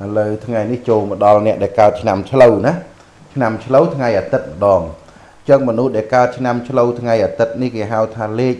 ឥឡូវថ្ងៃនេះចូលមកដល់អ្នកដែលកើតឆ្នាំឆ្លូវណាឆ្នាំឆ្លូវថ្ងៃអាទិត្យម្ដងអញ្ចឹងមនុស្សដែលកើតឆ្នាំឆ្លូវថ្ងៃអាទិត្យនេះគេហៅថាលេខ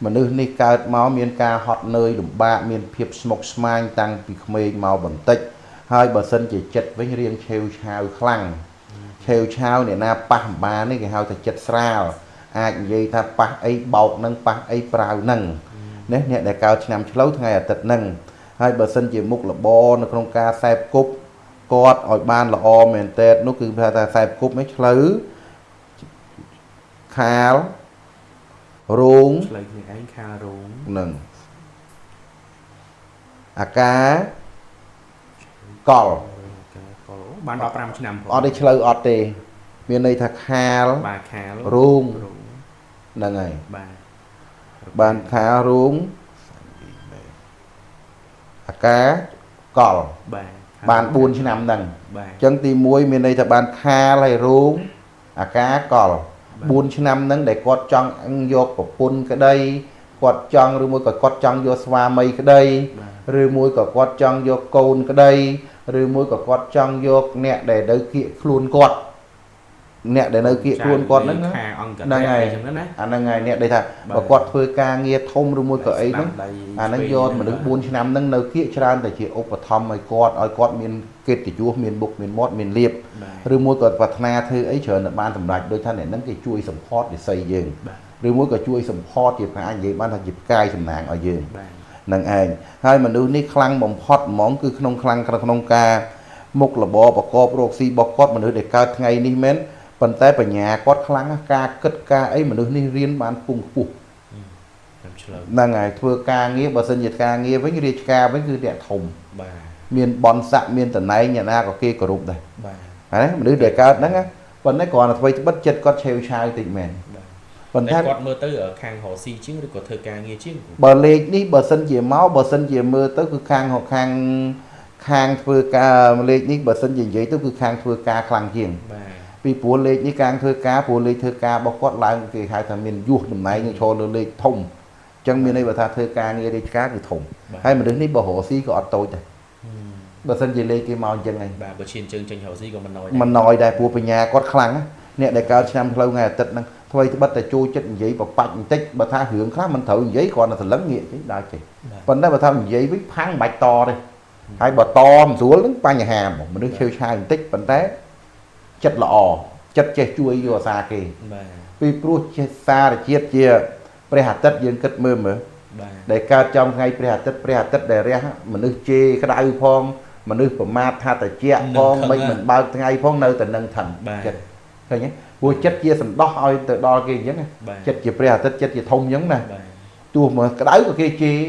មនុស្សនេះកើតមកមានការហត់នឿយលំបាកមានភាពស្មុគស្មាញតាំងពីក្មេងមកបន្តិចហើយបើសិនជាចិត្តវិញរៀងឆេវឆាវខ្លាំងឆេវឆាវអ្នកណាប៉ះមិនបាននេះគេហៅថាចិត្តស្រាលអាចនិយាយថាប៉ះអីបោកនឹងប៉ះអីប្រាវនឹងនេះអ្នកដែលកើតឆ្នាំឆ្លូវថ្ងៃអាទិត្យនឹងហើយបើសិនជាមុខរបរនៅក្នុងការខ្សែគប់គាត់ឲ្យបានល្អមែនតើនោះគឺថាខ្សែគប់នេះឆ្លូវខាលរោង ឆ្លូវគ្នាឯងខាលរោង នឹងអាការកល អាការកលបាន15ឆ្នាំផង អត់ទេឆ្លូវអត់ទេមានន័យថាខាល បាទខាល រោងហ្នឹងហើយ បាទ បានខាលរោងអាការកល បាទ បាន4ឆ្នាំហ្នឹង បាទ អញ្ចឹងទី1មានន័យថាបានខាលហើយរោងអាការកល4ឆ្នាំហ្នឹងដែលគាត់ចង់យកប្រពន្ធក្តីគាត់ចង់ឬមួយក៏គាត់ចង់យកស្វាមីក្តីឬមួយក៏គាត់ចង់យកកូនក្តីឬមួយក៏គាត់ចង់យកអ្នកដែលនៅគៀកខ្លួនគាត់អ្នកដែលនៅគៀកខ្លួនគាត់ហ្នឹង ខាអង្គ ហ្នឹងហើយ អញ្ចឹងណា អាហ្នឹងហើយអ្នកដែលថាបើគាត់ធ្វើការងារធំឬមួយក៏អីហ្នឹងអាហ្នឹងយកមនុស្ស4ឆ្នាំហ្នឹងនៅគៀកច្រើនតែជាឧបត្ថម្ភឲ្យគាត់ឲ្យគាត់មានកិត្តិយសមានមុខមានមាត់មានលៀបឬមួយក៏ប្រាថ្នាធ្វើអីច្រើនតែបានសម្រេចដូចថាអ្នកហ្នឹងគេជួយ support និស័យយើងឬមួយក៏ជួយ support ជាផ្នែកនិយាយបានថាជាផ្កាយសំណាងឲ្យយើងនឹងឯងហើយមនុស្សនេះខ្លាំងបំផុតហ្មងគឺក្នុងខ្លាំងក្នុងការមុខរបរប្រកបរកស៊ីរបស់គាត់មនុស្សដែលកើតថ្ងៃនេះមែនប៉ុន្តែបញ្ញាគាត់ខ្លាំងណាស់ការគិតការអីមនុស្សនេះរៀនបានពងខ្ពស់ តាមឆ្លូវ ហ្នឹងហើយធ្វើការងារបើសិនជាការងារវិញរាជការវិញគឺអ្នកធំ បាទ មានបនស័កមានតំណែងអ្នកណាក៏គេគោរពដែរ បាទ ហើយមនុស្សដែលកើតហ្នឹងណាប៉ុន្តែគ្រាន់តែធ្វើត្បិតចិត្តគាត់ឆេវឆាវតិចមែន បាទ ប៉ុន្តែ តែគាត់មើលទៅខាងរកស៊ីជាងឬក៏ធ្វើការងារជាង បើលេខនេះបើសិនជាមកបើសិនជាមើលទៅគឺខាងខាងធ្វើការលេខនេះបើសិនជានិយាយទៅគឺខាងធ្វើការខ្លាំងជាង បាទ ពីព្រោះលេខនេះខាងធ្វើការព្រោះលេខធ្វើការរបស់គាត់ឡើងគេហៅថាមានយុះតំណែងនឹងឈរលើលេខធំអញ្ចឹងមានន័យបើថាធ្វើការងាររាជការគឺធំហើយមនុស្សនេះបើរកស៊ីក៏អត់តូចដែរបើសិនជាលេខគេមកអញ្ចឹងឯង បាទបើឈានជើងចេញរកស៊ីក៏មិនណយ មិនណយដែរព្រោះបញ្ញាគាត់ខ្លាំងណាអ្នកដែលកើតឆ្នាំផ្លូវថ្ងៃអាទិត្យហ្នឹងធ្វើត្បិតតែចូលចិត្តនិយាយប្របាច់បន្តិចបើថារឿងខ្លះមិនត្រូវនិយាយគ្រាន់តែសន្លឹងងាកចេះដើរចេះប៉ុន្តែបើថានិយាយវិញផាំងមិនបាច់តទេហើយបើតមិនស្រួលហ្នឹងបញ្ហាហ្មងមនុស្សឆេវឆាយបន្តិចប៉ុន្តែចិត្តល្អចិត្តចេះជួយយកអាសាគេ បាទ ពីព្រោះជាសារជាតិជាព្រះអាទិត្យយើងគិតមើលមើល បាទ ដែលកើតចំថ្ងៃព្រះអាទិត្យព្រះអាទិត្យដែលរះមនុស្សជេរក្តៅផងមនុស្សប្រមាថថាតិចផងមិនបើកថ្ងៃផងនៅតែនឹងថឹងចិត្តឃើញទេព្រោះចិត្តជាសន្តោសឲ្យទៅដល់គេអញ្ចឹងចិត្តជាព្រះអាទិត្យចិត្តជាធំអញ្ចឹងណាទោះមកក្តៅក៏គេជេរ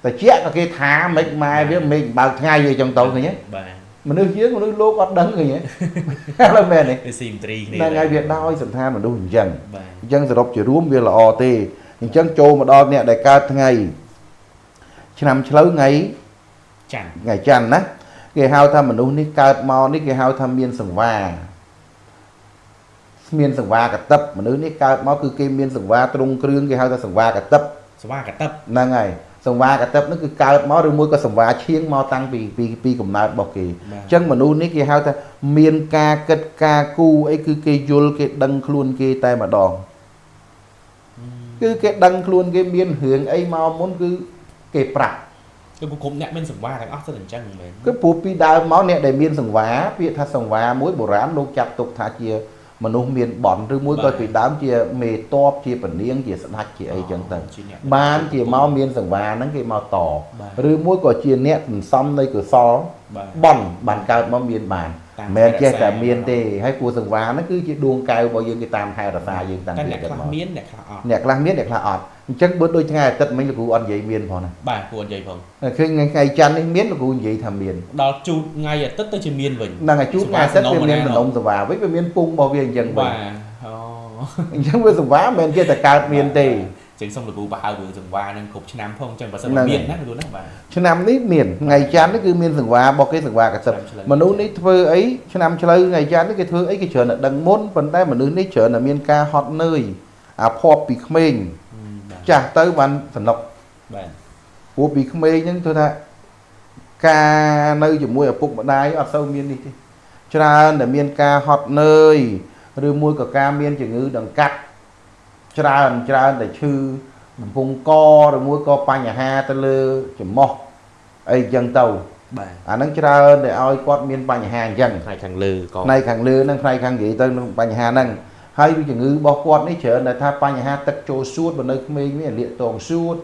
តិចក៏គេថាមិនម៉ែវាមិនបើកថ្ងៃអីចឹងទៅឃើញទេ បាទ មនុស្សយើងមនុស្សលោកអត់ដឹងឃើញទេឥឡូវមែនទេ វាស៊ីមត្រីគ្នា ហ្នឹងហើយវាដោយសន្តានមនុស្សអញ្ចឹង បាទ អញ្ចឹងសរុបជារួមវាល្អទេអញ្ចឹងចូលមកដល់អ្នកដែលកើតថ្ងៃឆ្នាំឆ្លូវថ្ងៃ ច័ន្ទ ថ្ងៃច័ន្ទណាគេហៅថាមនុស្សនេះកើតមកនេះគេហៅថាមានសង្វាមានសង្វាកតិបមនុស្សនេះកើតមកគឺគេមានសង្វាទ្រង់គ្រឿងគេហៅថាសង្វាកតិប សង្វាកតិប ហ្នឹងហើយសង្វាកតិបហ្នឹងគឺកើតមកឬមួយក៏សង្វាឈៀងមកតាំងពីពីកំណើតរបស់គេអញ្ចឹងមនុស្សនេះគេហៅថាមានការគិតការគូអីគឺគេយល់គេដឹងខ្លួនគេតែម្ដងគឺគេដឹងខ្លួនគេមានរឿងអីមកមុនគឺគេប្រាប់ គឺគ្រប់អ្នកមានសង្វាទាំងអស់ទៅអញ្ចឹងមែន គឺព្រោះពីដើមមកអ្នកដែលមានសង្វាពាក្យថាសង្វាមួយបុរាណលោកចាត់ទុកថាជាមនុស្សមានបន់ឬមួយក៏ពីដើមជាមេតបជាពនាងជាស្ដេចជាអីចឹងទៅបានជាមកមានសង្វាហ្នឹងគេមកតឬមួយក៏ជាអ្នកសន្សំនៃកុសលបន់បានកើតមកមានបានមិនមែនចេះតែមានទេហើយព្រោះសង្វាហ្នឹងគឺជាដួងកែវរបស់យើងគេតាមថែរក្សាយើងតាំងពី អ្នកខ្លះមានអ្នកខ្លះអត់ អ្នកខ្លះមានអ្នកខ្លះអត់អញ្ចឹងបើដូចថ្ងៃអាទិត្យមិញលោកគ្រូអត់និយាយមានផងណា បាទគ្រូអត់និយាយផង ឃើញថ្ងៃច័ន្ទនេះមានលោកគ្រូនិយាយថាមាន ដល់ជូតថ្ងៃអាទិត្យទៅជាមានវិញ ហ្នឹងហើយជូតថ្ងៃអាទិត្យវាមានតំណុំសង្វាវិញវាមានពុងរបស់វាអញ្ចឹងវិញ បាទអូ អញ្ចឹងវាសង្វាមិនមែនជាតែកើតមានទេ ចឹងសូមលោកគ្រូបើហៅរឿងសង្វានឹងគ្រប់ឆ្នាំផងចឹងបើសិនមានណាគ្រូណាបាទ ឆ្នាំនេះមានថ្ងៃច័ន្ទនេះគឺមានសង្វារបស់គេសង្វាកសិបមនុស្សនេះធ្វើអីឆ្នាំឆ្លូវថ្ងៃច័ន្ទនេះគេធ្វើអីគេច្រើនតែដឹងមុនប៉ុន្តែមនុស្សនេះច្រើនតែមានការហត់នឿយអាភ័ព្វពីក្មេងចាស់ទៅបានសំណុក បាទ ព្រោះពីក្មេងហ្នឹងធ្វើថា ការនៅជាមួយឪពុកម្ដាយអត់សូវមាននេះទេច្រើនតែមានការហត់នឿយឬមួយក៏ការមានជំងឺដង្កាត់ច្រើនច្រើនតែឈឺបំពង់កឬមួយក៏បញ្ហាទៅលើច្រមុះអីចឹងទៅ បាទ អាហ្នឹងច្រើនតែឲ្យគាត់មានបញ្ហាអញ្ចឹង ផ្នែកខាងលើក៏ ផ្នែកខាងលើហ្នឹងផ្នែកខាងនិយាយទៅនឹងបញ្ហាហ្នឹងហើយជំងឺរបស់គាត់នេះច្រើនតែថាបញ្ហាទឹកចូលសួតបើនៅក្មេងវាលាកតងសួត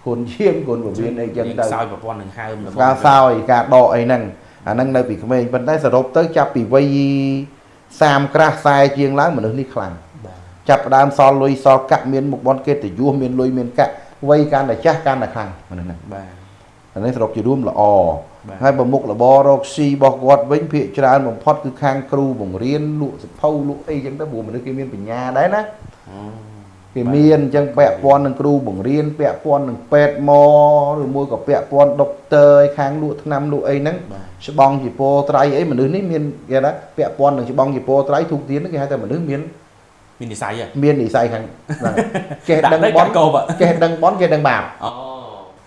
គ្រុនឈាមគ្រុនពោះវៀនអីចឹងទៅ សោយប្រព័ន្ធនឹងហើម ការសោយការដកអីហ្នឹងអាហ្នឹងនៅពីក្មេងប៉ុន្តែសរុបទៅចាប់ពីវ័យ30ក្រាស់40ជាងឡើងមនុស្សនេះខ្លាំង បាទ ចាប់ផ្ដើមសល់លុយសល់កាក់មានមុខបនកិត្តិយសមានលុយមានកាក់វ័យកាន់តែចាស់កាន់តែខ្លាំងមនុស្សហ្នឹង បាទ អានេះសរុបជារួមល្អ បាទ ហើយបើមុខរបររកស៊ីរបស់គាត់វិញភាគច្រើនបំផុតគឺខាងគ្រូបង្រៀនលក់សភៅលក់អីចឹងទៅព្រោះមនុស្សគេមានបញ្ញាដែរណា អូ គេមានអញ្ចឹងពាក់ព័ន្ធនឹងគ្រូបង្រៀនពាក់ព័ន្ធនឹងពេទ្យមកឬមួយក៏ពាក់ព័ន្ធដុកទ័រឯខាងលក់ថ្នាំលក់អីហ្នឹង បាទ ច្បងជាពោត្រៃអីមនុស្សនេះមានគេថាពាក់ព័ន្ធនឹងច្បងជាពោត្រៃធូបទៀនហ្នឹងគេហៅថាមនុស្សមាន មាននិស័យហ៎ មាននិស័យខាងហ្នឹងចេះដឹងបន់ កោប ចេះដឹងបន់ចេះដឹងបាប អូ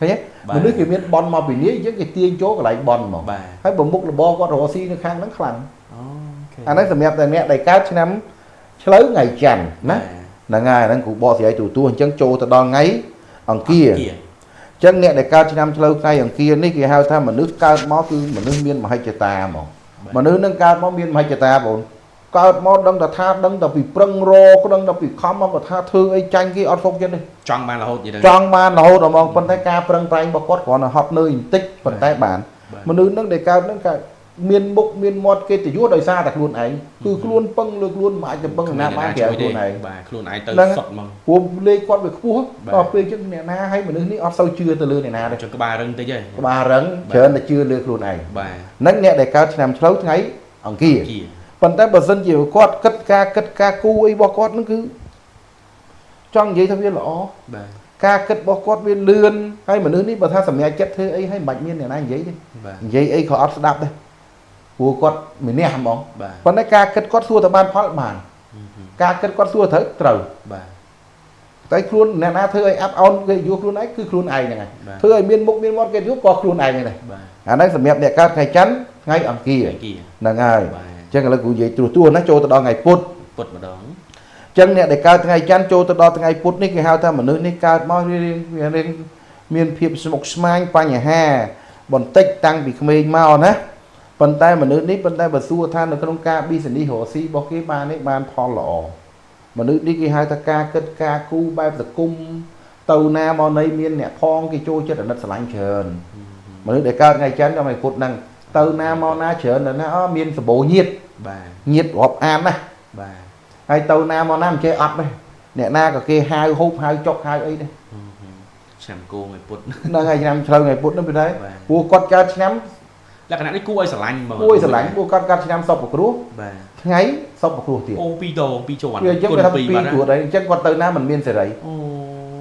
ឃើញទេ បាទ មនុស្សគេមានបន់មកពីនេះអញ្ចឹងគេទាញចូលកន្លែងបន់ហ្មង បាទ ហើយបើមុខរបរគាត់រកស៊ីនៅខាងហ្នឹងខ្លាំង អូខេ អាហ្នឹងសម្រាប់តែអ្នកដែលកើតឆ្នាំឆ្លូវថ្ងៃច័ន្ទណាហ្នឹងហើយអាហ្នឹងគ្រូបកស្រាយទូទួអញ្ចឹងចូលទៅដល់ថ្ងៃអង្គារអញ្ចឹងអ្នកដែលកើតឆ្នាំឆ្លូវថ្ងៃអង្គារនេះគេហៅថាមនុស្សកើតមកគឺមនុស្សមានមហិច្ឆតាហ្មងមនុស្សនឹងកើតមកមានមហិច្ឆតាបងកើតមកដឹងតែថាដឹងតែពីប្រឹងរកដឹងតែពីខំមកថាធ្វើអីចាញ់គេអត់សុខចិត្តទេ ចង់បានរហូតយីទៅ ចង់បានរហូតដល់ហ្មងប៉ុន្តែការប្រឹងប្រែងរបស់គាត់គ្រាន់តែហត់នឿយបន្តិចប៉ុន្តែបានមនុស្សនឹងដែលកើតនឹងកើតមានមុខមានមាត់កិត្តិយសដោយសារតែខ្លួនឯងគឺខ្លួនពឹងលើខ្លួនមិនអាចទៅពឹងណាបានក្រៅខ្លួនឯង បាទខ្លួនឯងទៅសុតហ្មង ព្រោះលេខគាត់វាខ្ពស់ដល់ពេលចឹងអ្នកណាឲ្យមនុស្សនេះអត់សូវជឿទៅលើអ្នកណាទេ ចុះក្បាលរឹងតិចហី ក្បាលរឹងច្រើនតែជឿលើខ្លួនឯង បាទ ហ្នឹងអ្នកដែលកើតឆ្នាំឆ្លូវថ្ងៃអង្គារ ជា ប៉ុន្តែបើសិនជាគាត់គិតការគិតការគូអីរបស់គាត់ហ្នឹងគឺចង់និយាយថាវាល្អ បាទ ការគិតរបស់គាត់វាលឿនហើយមនុស្សនេះបើថាសម្រេចចិត្តធ្វើអីហើយមិនបាច់មានអ្នកណានិយាយទេ បាទ និយាយអីក៏អត់ស្ដាប់ដែរព្រោះគាត់ម្នាក់ហ្មង បាទ ប៉ុន្តែការគិតគាត់សួរតែបានផលបានការគិតគាត់សួរត្រូវត្រូវ បាទ តែខ្លួនអ្នកណាធ្វើឲ្យអាប់អោនគេយល់ខ្លួនឯងគឺខ្លួនឯងហ្នឹងហើយ បាទ ធ្វើឲ្យមានមុខមានមាត់គេយល់ក៏ខ្លួនឯងហ្នឹងដែរ បាទ អាហ្នឹងសម្រាប់អ្នកកើតថ្ងៃច័ន្ទថ្ងៃអង្គារ អង្គារ ហ្នឹងហើយ បាទ អញ្ចឹងឥឡូវគ្រូនិយាយត្រួសត្រាសណាចូលទៅដល់ថ្ងៃពុធ ពុតម្ដង អញ្ចឹងអ្នកដែលកើតថ្ងៃច័ន្ទចូលទៅដល់ថ្ងៃពុធនេះគេហៅថាមនុស្សនេះកើតមករៀងរៀងមានភាពស្មុគស្មាញបញ្ហាបន្តិចតាំងពីក្មេងមកណាប៉ុន្តែមនុស្សនេះប៉ុន្តែបើសួរថានៅក្នុងការ business រកស៊ីរបស់គេបាននេះបានផលល្អមនុស្សនេះគេហៅថាការគិតការគូបែបសង្គមទៅណាមកណីមានអ្នកផងគេចូលចិត្តអាណិតស្រឡាញ់ច្រើនមនុស្សដែលកើតថ្ងៃច័ន្ទដល់ថ្ងៃពុធហ្នឹងទៅណាមកណាច្រើនណាស់ណាអូមានសម្បូរញាត បាទ ញាតរាប់អានណាស់ បាទ ហើយទៅណាមកណាមិនចេះអត់ទេអ្នកណាក៏គេហៅហូបហៅចុកហៅអីដែរ ឆ្នាំគោថ្ងៃពុត ហ្នឹងហើយឆ្នាំឆ្លូវថ្ងៃពុធហ្នឹងពីដែរ បាទ ព្រោះគាត់កើតឆ្នាំ លក្ខណៈនេះគួរឲ្យស្រឡាញ់ហ្មង គួរឲ្យស្រឡាញ់ព្រោះគាត់កើតឆ្នាំសពគ្រោះ បាទ ថ្ងៃសពគ្រោះទៀត អូពីរដងពីរជាន់ វាអញ្ចឹងគេថាពីរ បាទ ត្រួតហើយអញ្ចឹងគាត់ទៅណាមិនមានសេរី អូ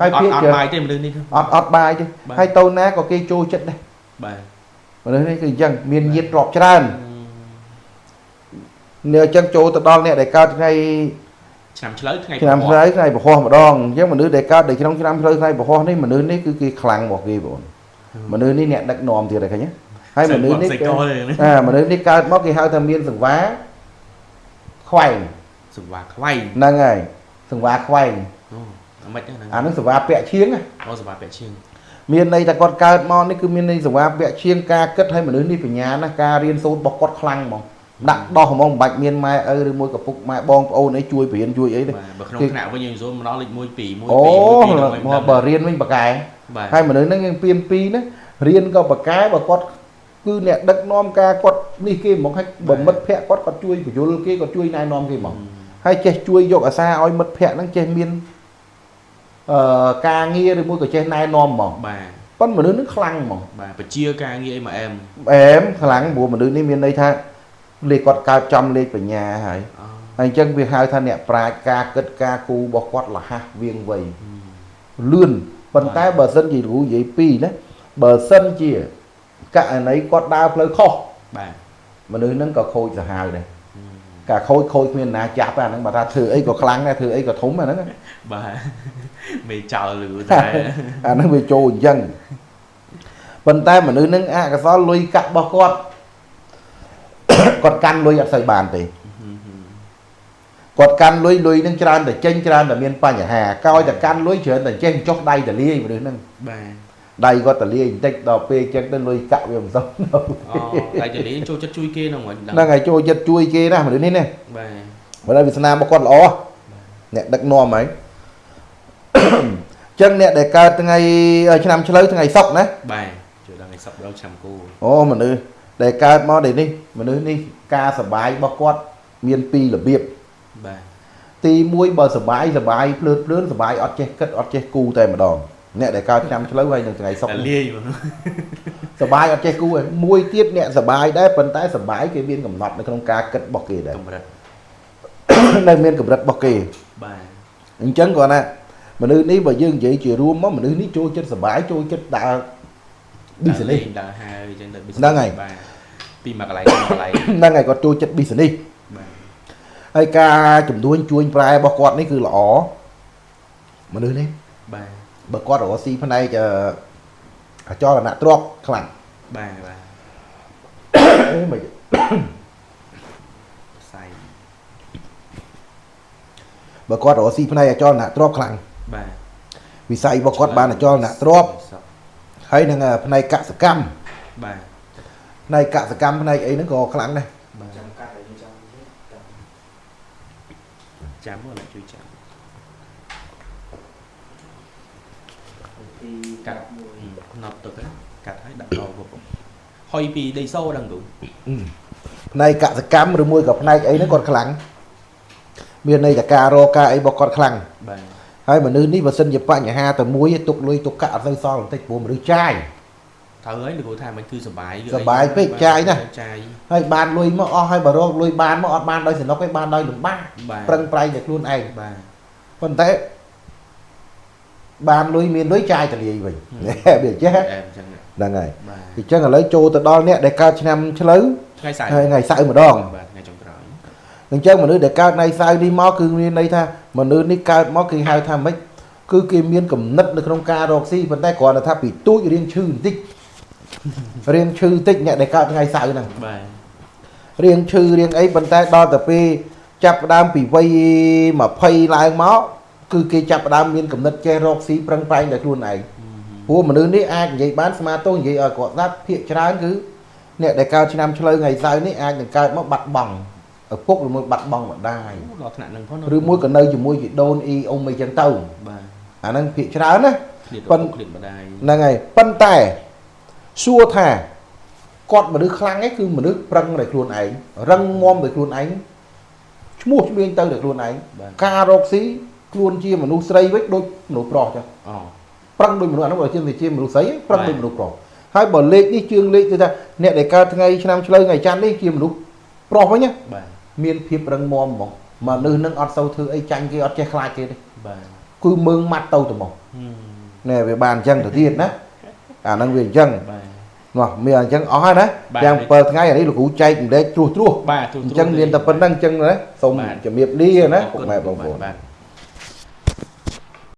ហើយ អ ភាគច្រើន ត់អត់បាយទេមនុស្សនេះ អត់អត់បាយទេ បាទ ហើយទៅណាក៏គេចូលចិត្តដែរ បាទ មនុស្សនេះគឺអញ្ចឹងមានញាតិរាប់ច្រើននេះអញ្ចឹងចូលទៅដល់អ្នកដែលកើតថ្ងៃ ឆ្នាំឆ្លូវថ្ងៃ ឆ្នាំឆ្លូវថ្ងៃពហុម្ដងអញ្ចឹងមនុស្សដែលកើតនៅក្នុងឆ្នាំឆ្លូវថ្ងៃពហុនេះមនុស្សនេះគឺគេខ្លាំងរបស់គេបងមនុស្សនេះអ្នកដឹកនាំទៀតហើយឃើញទេហើយមនុស្សនេះ សេកទេណា អាមនុស្សនេះកើតមកគេហៅថាមានសង្វាខ្វែង សង្វាខ្វែង ហ្នឹងហើយសង្វាខ្វែង អូអាម៉េចហ្នឹង អាហ្នឹងសង្វាពាក់ឈៀងណា អូសង្វាពាក់ឈៀង មានន័យថាគាត់កើតមកនេះគឺមានន័យសង្វាពាក់ឈៀងការគិតឲ្យមនុស្សនេះបញ្ញាណាការរៀនសូត្ររបស់គាត់ខ្លាំងហ្មងដាក់ដោះហ្មងមិនបាច់មានម៉ែឪឬមួយកពុកម៉ែបងប្អូនអីជួយបរៀនជួយអីទេ បាទបើក្នុងថ្នាក់វិញយើងសូមម្ដងលេខ1 2 1 2 អូ 1 2 បើរៀនវិញបកកែ បាទ ហើយមនុស្សហ្នឹងយើងពៀនពីរណារៀនក៏បកកែបើគាត់គឺអ្នកដឹកនាំការគាត់នេះគេហ្មងហើយបើមិត្តភក្តិគាត់គាត់ជួយបញ្យលគេគាត់ជួយណែនាំគេហ្មងហើយចេះជួយយកអាសាឲ្យមិត្តភក្តិហ្នឹងចេះមានអឺការងារឬមួយក៏ចេះណែនាំហ្មង បាទ ប៉ុន្តែមនុស្សហ្នឹងខ្លាំងហ្មង បាទបជាការងារអីមកអែម អែមខ្លាំងព្រោះមនុស្សនេះមានន័យថាលេខគាត់កើតចំលេខបញ្ញាហើយ អូ ហើយអញ្ចឹងវាហៅថាអ្នកប្រាជ្ញការគិតការគូរបស់គាត់លះវៀងវៃលឿនប៉ុន្តែបើសិនជាគ្រូនិយាយពីរណាបើសិនជាករណីគាត់ដើរផ្លូវខុស បាទ មនុស្សហ្នឹងក៏ខូចសាហាវដែរការខូចខូចគ្មានណាចាប់ទេអាហ្នឹងបើថាធ្វើអីក៏ខ្លាំងដែរធ្វើអីក៏ធំអាហ្នឹង បាទមេចោលឬតែ អាហ្នឹងវាចូលអញ្ចឹង ប៉ុន្តែមនុស្សនឹងអកុសលលុយកាក់របស់គាត់ គាត់កាន់លុយអត់សូវបានទេគាត់កាន់លុយលុយនឹងច្រើនតែចេញច្រើនតែមានបញ្ហាកោយតែកាន់លុយច្រើនតែចេញចុះដៃតលាយមនុស្សហ្នឹង បាទ ដៃគាត់តលាយបន្តិចដល់ពេលអញ្ចឹងទៅលុយកាក់វាមិនសូវនៅ អូដៃតលាយចូលចិត្តជួយគេហ្នឹងហ្នឹង ហ្នឹងហើយចូលចិត្តជួយគេណាមនុស្សនេះណា បាទ បើតែវាសនារបស់គាត់ល្អអ្នកដឹកនាំហើយ ចឹងអ្នកដែលកើតថ្ងៃឆ្នាំឆ្លូវថ្ងៃសុក្រណា បាទចូលដល់ថ្ងៃសុក្រដល់ឆ្នាំគោ អូមនុស្សដែលកើតមកដែលនេះមនុស្សនេះការសបាយរបស់គាត់មានពីររបៀប បាទ ទី1បើសបាយសបាយភ្លើតភ្លើនសបាយអត់ចេះគិតអត់ចេះគូតែម្ដងអ្នកដែលកើតឆ្នាំឆ្លូវហើយនឹងថ្ងៃសុក្រ តែលាយហ្មង សបាយអត់ចេះគូឯងមួយទៀតអ្នកសបាយដែរប៉ុន្តែសបាយគេមានកំណត់នៅក្នុងការគិតរបស់គេដែរ កម្រិត នៅមានកម្រិតរបស់គេ បាទ អញ្ចឹងគាត់ណាមនុស្សនេះបើយើងនិយាយជារួមមកមនុស្សនេះចូលចិត្តសបាយចូលចិត្តដើរ business ដើរហើយអញ្ចឹងទៅ business ហ្នឹងហើយ បាទពីមួយកន្លែងទៅមួយកន្លែង ហ្នឹងហើយគាត់ចូលចិត្ត business បាទ ហើយការចំនួនជួញប្រែរបស់គាត់នេះគឺល្អមនុស្សនេះ បាទ បើគាត់រកស៊ីផ្នែកអចលនៈទ្រព្យខ្លាំង បាទបាទ អេមិន ផ្សាយ បើគាត់រកស៊ីផ្នែកអចលនៈទ្រព្យខ្លាំង បាទ វិស័យរបស់គាត់បានអចលនៈទ្រព្យហើយនឹងផ្នែកកសិកម្ម បាទ ផ្នែកកសិកម្មផ្នែកអីហ្នឹងក៏ខ្លាំងដែរ បាទ ចាំកាត់ឲ្យយើងចាំ ចាំមកជួយចាំ ទី កាត់ មួយ ណប់ទៅកាត់ហើយដាក់ដល់ពុកហុយពីដីសូដឹងគ្រូ ផ្នែកកសិកម្មឬមួយក៏ផ្នែកអីហ្នឹងគាត់ខ្លាំងមានន័យថាការរកការអីរបស់គាត់ខ្លាំង បាទ ហើយមនុស្សនេះបើសិនជាបញ្ហាតែមួយទុកលុយទុកកាក់អត់សូវសល់បន្តិចព្រោះមនុស្សចាយ ត្រូវហើយលោកគ្រូថាមិនគឺសបាយ សបាយពេកចាយណាស់ ចាយ ហើយបានលុយមកអស់ហើយបើរកលុយបានមកអត់បានដោយសំណុកទេបានដោយលំបាក បាទ ប្រឹងប្រែងតែខ្លួនឯង បាទ ប៉ុន្តែបានលុយមានលុយចាយតលាយវិញវាចេះ អែមអញ្ចឹង ហ្នឹងហើយ បាទ អញ្ចឹងឥឡូវចូលទៅដល់អ្នកដែលកើតឆ្នាំឆ្លូវ ថ្ងៃសៅរ៍ ហើយថ្ងៃសៅរ៍ម្ដង បាទថ្ងៃចុងក្រោយ អញ្ចឹងមនុស្សដែលកើតថ្ងៃសៅរ៍នេះមកគឺមានន័យថាមនុស្សនេះកើតមកគេហៅថាម៉េចគឺគេមានគំនិតនៅក្នុងការរកស៊ីប៉ុន្តែគ្រាន់តែថាពីទូចរៀងឈឺបន្តិចរៀងឈឺបន្តិចអ្នកដែលកើតថ្ងៃសៅរ៍ហ្នឹង បាទ រៀងឈឺរៀងអីប៉ុន្តែដល់ទៅពេលចាប់ផ្ដើមពីវ័យ20ឡើងមកគឺគេចាប់ផ្ដើមមានគំនិតចេះរកស៊ីប្រឹងប្រែងដោយខ្លួនឯងព្រោះមនុស្សនេះអាចនិយាយបានស្មាទោសនិយាយឲ្យគាត់ស្ដាប់ភាកច្រើនគឺអ្នកដែលកើតឆ្នាំឆ្លូវថ្ងៃសៅរ៍នេះអាចនឹងកើតមកបាត់បង់ឪពុកឬមួយបាត់បង់ម្ដាយ ដល់ថ្នាក់ហ្នឹងផង ឬមួយក៏នៅជាមួយជីដូនអ៊ីអ៊ំអីចឹងទៅ បាទ អាហ្នឹងភាកច្រើនណា ឃ្លាត ប៉ុន ឃ្លាតម្ដាយ ហ្នឹងហើយប៉ុន្តែសួរថាគាត់មនុស្សខ្លាំងឯងគឺមនុស្សប្រឹងដោយខ្លួនឯងរឹងមាំដោយខ្លួនឯងឈ្មោះឈ្មោះទៅដោយខ្លួនឯង បាទ ការរកស៊ីខ្លួនជាមនុស្សស្រីវិញដូចមនុស្សប្រុសចឹង អូ ប្រឹងដូចមនុស្សអានោះបើជាមនុស្សស្រីប្រឹងដូចមនុស្សប្រុសហើយបើលេខនេះជឿងលេខគឺថាអ្នកដែលកើតថ្ងៃឆ្នាំឆ្លូវថ្ងៃច័ន្ទនេះជាមនុស្សប្រុសវិញណា បាទ មានភាពរឹងមាំហ្មងមនុស្សនឹងអត់សូវធ្វើអីចាញ់គេអត់ចេះខ្លាចគេទេ បាទ គឺមើងម៉ាត់ទៅទៅមកណែវាបានអញ្ចឹងទៅទៀតណាអាហ្នឹងវាអញ្ចឹង បាទ នោះមានអញ្ចឹងអស់ហើយណា បាទ ទាំង7ថ្ងៃអានេះលោកគ្រូចែកម្លែកត្រួសត្រាស បាទ អញ្ចឹងមានតែប៉ុណ្្នឹងអញ្ចឹងណាសូម បាទ ជំរាបលាណាពុកម៉ែបងប្អូន បាទ